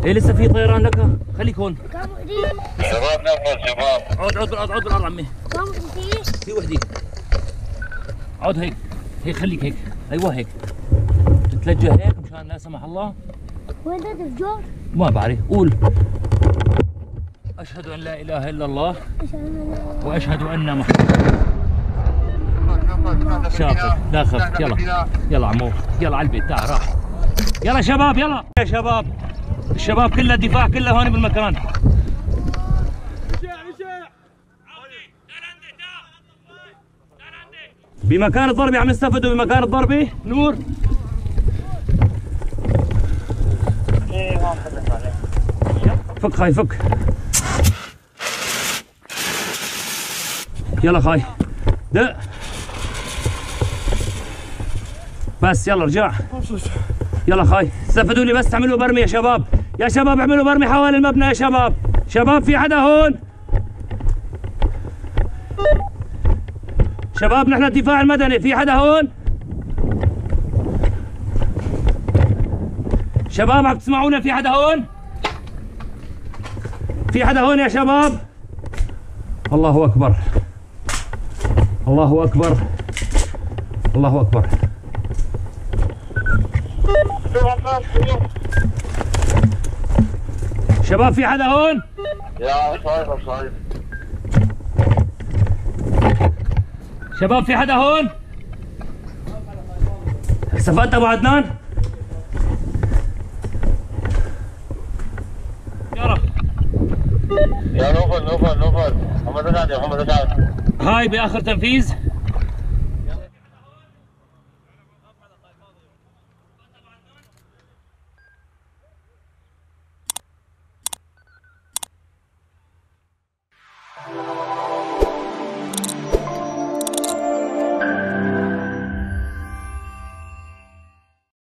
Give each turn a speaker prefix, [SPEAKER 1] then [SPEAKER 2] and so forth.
[SPEAKER 1] ايه لسه في طيران لك، خليك هون.
[SPEAKER 2] شباب نفس شباب.
[SPEAKER 1] عود عود بالارض، عود بالارض عمي. في وحدي. عود هيك، هيك خليك هيك، ايوه هيك. تتلجى هيك مشان لا سمح الله.
[SPEAKER 3] وين ده تفجر؟
[SPEAKER 1] ما بعرف، قول. أشهد أن لا إله إلا الله وأشهد أن محمد. شاطر، لا خف، يلا يلا عمو، يلا على البيت، تعال راح. يلا شباب، يلا يا شباب، الشباب كلها الدفاع كلها هون بالمكان. بمكان الضربة عم يستفدوا، بمكان الضربة نور. فك خاي فك. يلا خاي دق بس، يلا رجع. يلا خاي استفدوا لي بس، تعملوا برمي يا شباب، يا شباب اعملوا برمي حوالي المبنى يا شباب. شباب في حدا هون؟ شباب نحن الدفاع المدني، في حدا هون؟ شباب عم تسمعونا؟ في حدا هون؟ في حدا هون يا شباب؟ الله أكبر، الله أكبر، الله أكبر. شباب في حدا هون؟
[SPEAKER 2] يا صحيح صحيح.
[SPEAKER 1] شباب في حدا هون؟ استفدت ابو عدنان؟ يا رب.
[SPEAKER 2] يا نوفل نوفل نوفل، محمد رجعت يا محمد رجعت.
[SPEAKER 1] هاي باخر تنفيذ.